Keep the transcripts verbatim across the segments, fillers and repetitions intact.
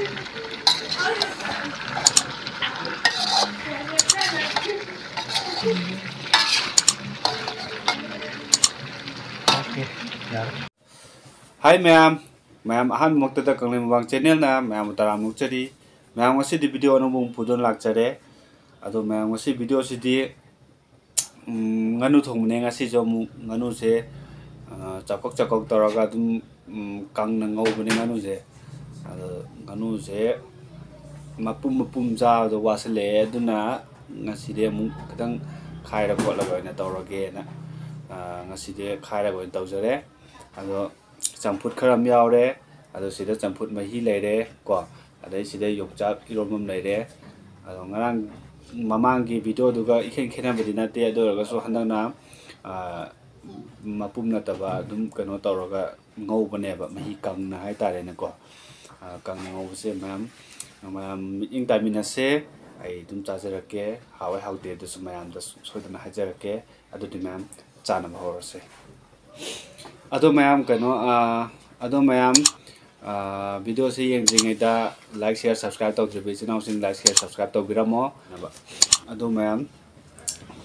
Okay, ꯌꯥꯔꯦ꯫ ꯍꯥꯏ ꯃꯌꯥꯝ, ꯃꯌꯥꯝ ꯑꯍꯥꯟꯕꯃꯛꯇꯗ ꯀꯪꯂꯩ ꯃꯨꯛꯕꯥꯡ ꯆꯦꯅꯦꯜꯅ ꯃꯌꯥꯝꯕꯨ ꯇꯔꯥꯝꯅ ꯑꯣꯛꯆꯔꯤ꯫ ꯃꯌꯥꯝ ꯉꯁꯤꯗꯤ ꯚꯤꯗꯤꯑꯣ ꯑꯅꯧꯕ ꯑꯃ ꯄꯨꯗꯨꯅ ꯂꯥꯛꯆꯔꯦ꯫ ꯑꯗꯣ ꯃꯌꯥꯝ ꯉꯁꯤ ꯚꯤꯗꯤꯑꯣꯁꯤꯗꯤ, ꯎꯝ, ꯉꯥꯅꯨ ꯊꯣꯡꯕꯅꯦ ꯉꯁꯤꯁꯨ ꯑꯃꯨꯛ꯫ ꯉꯥꯅꯨꯁꯦ, ꯑ, ꯆꯥꯛꯀꯣꯛ ꯆꯥꯛꯀꯣꯛ ꯇꯧꯔꯒ ꯑꯗꯨꯝ, ꯎꯝ, ꯀꯪꯅ ꯉꯧꯕꯅꯦ ꯉꯥꯅꯨꯁꯦ꯫ ꯑꯗꯣ ꯉꯥꯅꯨꯁꯦ ꯃꯄꯨꯝ ꯃꯄꯨꯝ ꯆꯥꯕꯗꯣ ꯋꯥꯁꯤꯜꯂꯛꯑꯦ, ꯑꯗꯨꯅ ꯉꯁꯤꯗꯤ ꯑꯃꯨꯛ ꯈꯤꯇꯪ ꯈꯥꯏꯔ ꯈꯣꯠꯂꯒ ꯑꯣꯏꯅ ꯇꯧꯔꯒꯦꯅ, ꯑ, ꯉꯁꯤꯗꯤ ꯈꯥꯏꯔꯒ ꯑꯣꯏꯅ ꯇꯧꯖꯔꯦ꯫ ꯑꯗꯣ ꯆꯝꯐꯨꯠ ꯈꯔ ꯑꯃ ꯌꯥꯎꯔꯦ꯫ ꯑꯗꯣ ꯁꯤꯗ ꯆꯝꯐꯨꯠ ꯃꯍꯤ ꯂꯩꯔꯦ ꯀꯣ꯫ ꯑꯗꯩ ꯁꯤꯗ ꯌꯣꯡꯆꯥꯛ ꯏꯔꯣꯝꯕ ꯑꯃ ꯂꯩꯔꯦ꯫ ꯑꯗꯣ ꯉꯔꯥꯡ ꯃꯃꯥꯡꯒꯤ ꯚꯤꯗꯤꯑꯣꯗꯨꯒ ꯏꯈꯦꯟ ꯈꯦꯠꯅꯕꯗꯤ ꯅꯠꯇꯦ꯫ ꯑꯗꯨ ꯑꯣꯏꯔꯒꯁꯨ ꯍꯟꯗꯛꯅ, ꯑ, ꯃꯄꯨꯝ ꯅꯠꯇꯕ ꯑꯗꯨꯝ ꯀꯩꯅꯣ ꯇꯧꯔꯒ ꯉꯧꯕꯅꯦꯕ, ꯃꯍꯤ ꯀꯪꯅ ꯍꯥꯏꯇꯥꯔꯦꯅꯦꯀꯣ꯫ ꯑ, ꯀꯪꯅ ꯉꯧꯕꯁꯦ ꯃꯌꯥꯝ, ꯃꯌꯥꯝ ꯃꯤꯠꯌꯦꯡ ꯇꯥꯃꯤꯟꯅꯁꯦ꯫ ꯑꯩ ꯑꯗꯨꯝ ꯆꯥꯖꯔꯛꯀꯦ꯫ ꯍꯥꯎꯋꯦ ꯍꯥꯎꯇꯦ ꯑꯗꯨꯁꯨ ꯃꯌꯥꯝꯗ ꯁꯣꯏꯗꯅ ꯍꯥꯏꯖꯔꯛꯀꯦ꯫ ꯑꯗꯨꯗꯤ ꯃꯌꯥꯝ ꯆꯥꯅꯕ ꯍꯧꯔꯁꯦ꯫ ꯑꯗꯣ ꯃꯌꯥꯝ ꯀꯩꯅꯣ, ꯑ, ꯑꯗꯣ ꯃꯌꯥꯝ, ꯑ, ꯚꯤꯗꯤꯑꯣꯁꯤ ꯌꯦꯡꯗ꯭ꯔꯤꯉꯩꯗ like, share, subscribe ꯇꯧꯗ꯭ꯔꯤꯕ ꯏꯆꯤꯟ ꯏꯅꯥꯎꯁꯤꯡ like, share, subscribe ꯇꯧꯕꯤꯔꯝꯃꯣ꯫ ꯑꯗꯣ ꯃꯌꯥꯝ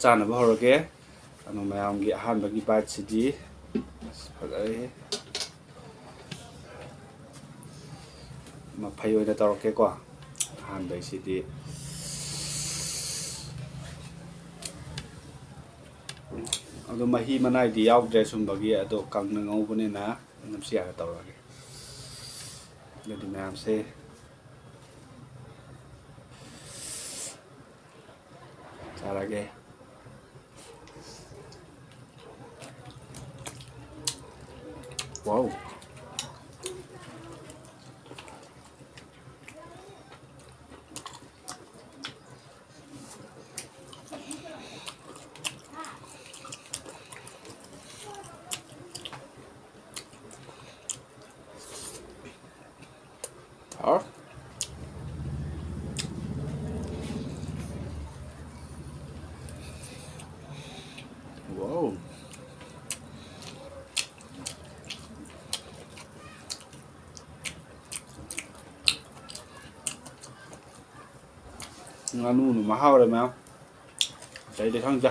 ꯆꯥꯅꯕ ꯍꯧꯔꯒꯦ꯫ ꯑꯗꯣ ꯃꯌꯥꯝꯒꯤ ꯑꯍꯥꯟꯕꯒꯤ biteꯁꯤꯗꯤ ꯑꯁ ꯐꯖꯔꯦꯍꯦ꯫ ꯃꯐꯩ ꯑꯣꯏꯅ ꯇꯧꯔꯛꯀꯦꯀꯣ꯫ ꯑꯍꯥꯟꯕꯩꯁꯤꯗꯤ ꯑꯗꯣ ꯃꯍꯤ ꯃꯅꯥꯏꯗꯤ ꯌꯥꯎꯗ꯭ꯔꯦ ꯁꯨꯝꯕꯒꯤ, ꯑꯗꯣ ꯀꯪꯅ ꯉꯧꯕꯅꯤꯅ ꯑꯗꯨꯝ ꯁꯤ ꯍꯥꯟꯅ ꯇꯧꯔꯒꯦ꯫ ꯑꯗꯨꯗꯤ ꯃꯌꯥꯝꯁꯦ ꯆꯥꯔꯒꯦ꯫ Wow. ꯍꯥꯎ꯫ Wow. ꯉꯥꯅꯨꯅ ꯃꯍꯥꯎꯔꯦ ꯃꯌꯥꯝ꯫ ꯑꯇꯩꯗꯤ ꯈꯪꯗꯦ꯫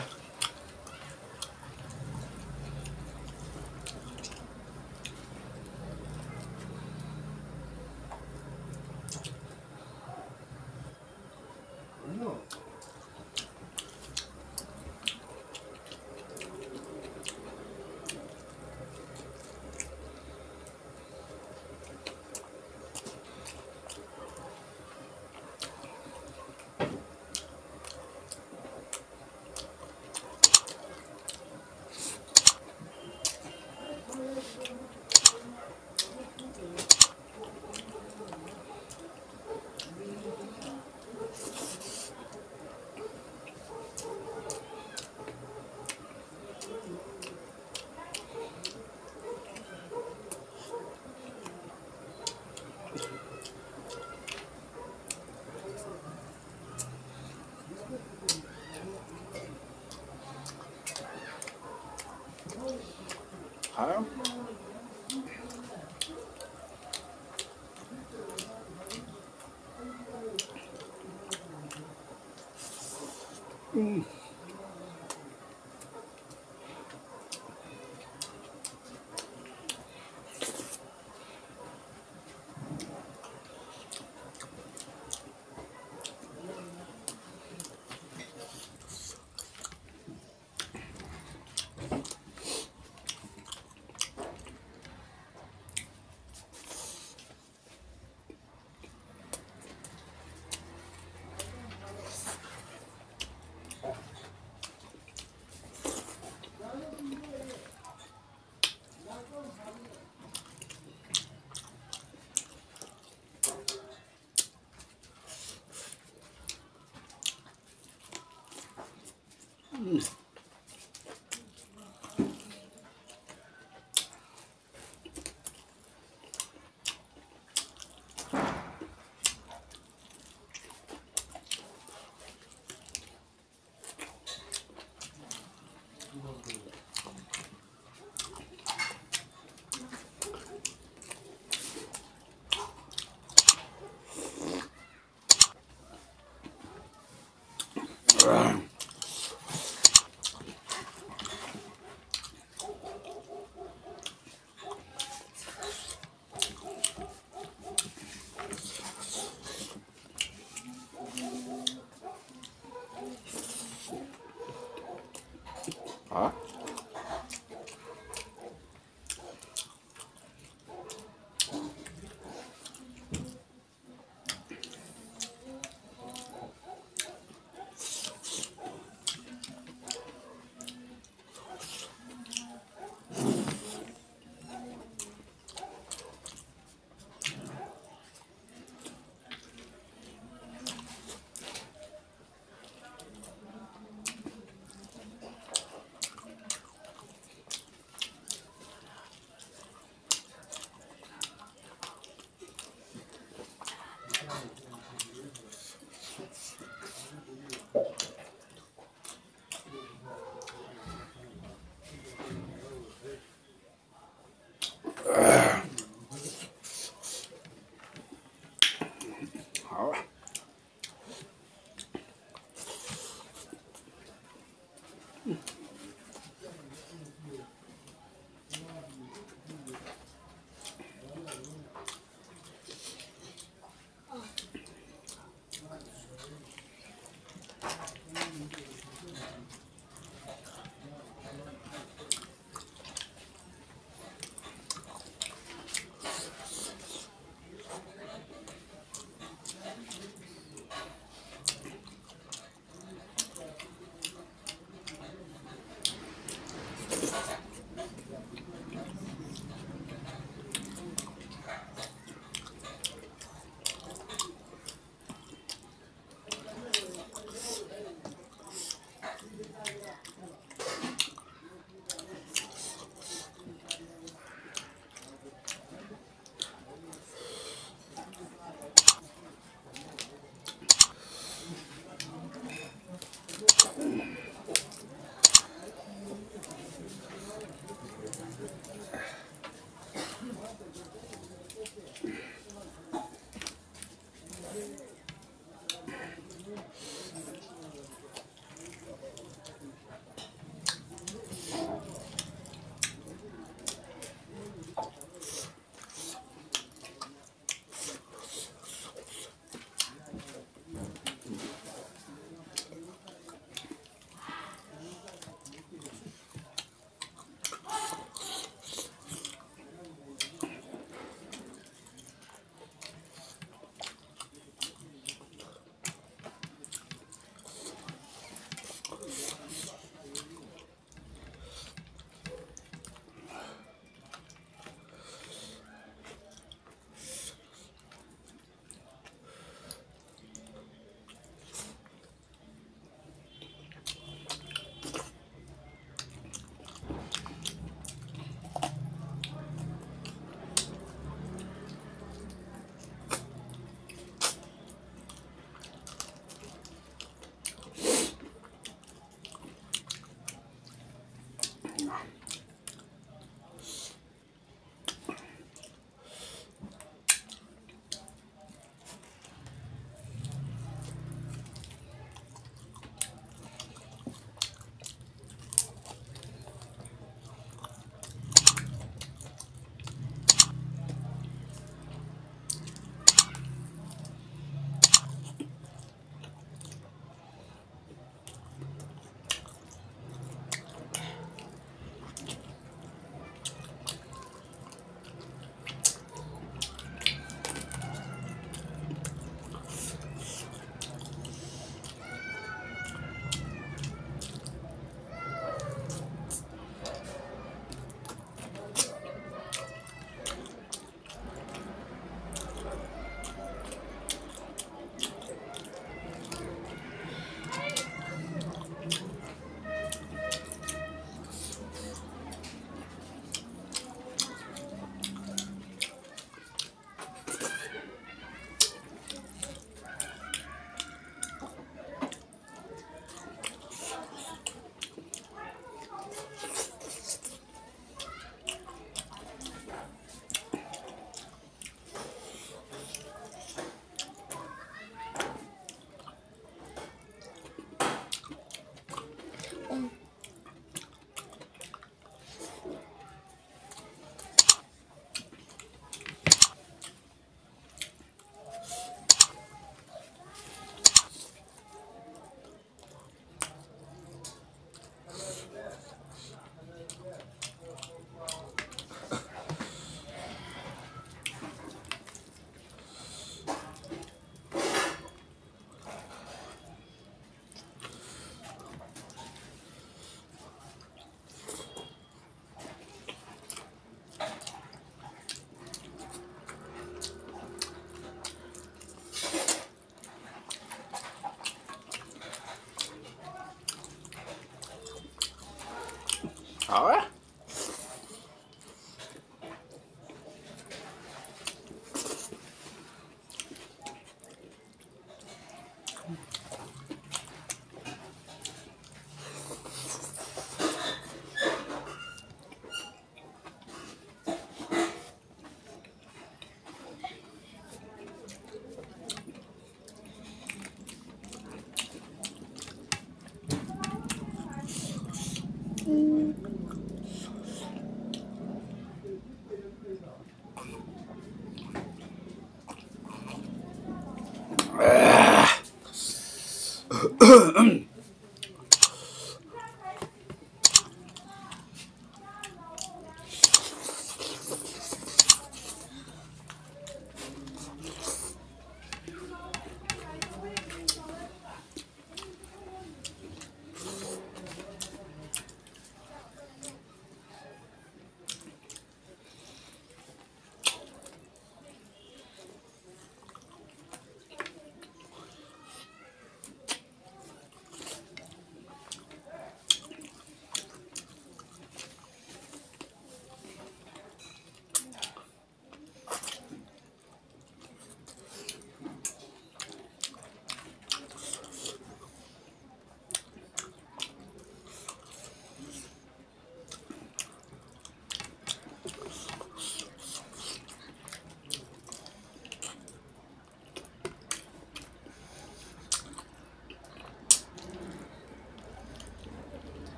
ꯍꯥꯎ꯫ ꯎꯝ꯫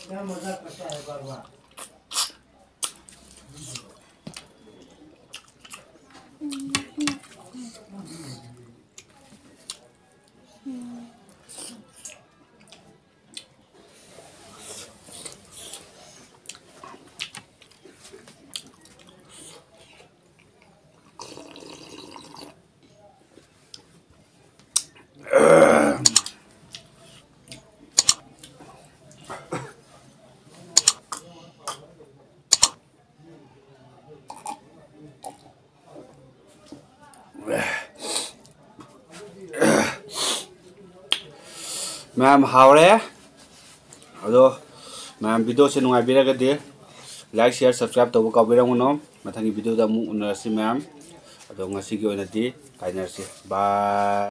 क्या मजाक करता है बार बार। ꯃꯌꯥꯝ ꯍꯥꯎꯔꯦ꯫ ꯑꯗꯣ ꯃꯌꯥꯝ videoꯁꯦ ꯅꯨꯡꯉꯥꯏꯕꯤꯔꯒꯗꯤ like, share, subscribe ꯇꯧꯕ ꯀꯥꯎꯕꯤꯔꯝꯒꯅꯨ꯫ ꯃꯊꯪꯒꯤ videoꯗ ꯑꯃꯨꯛ ꯎꯅꯔꯁꯤ ꯃꯌꯥꯝ꯫ ꯑꯗꯣ ꯉꯁꯤꯒꯤ ꯑꯣꯏꯅꯗꯤ ꯀꯥꯏꯅꯔꯁꯤ꯫ Bye꯫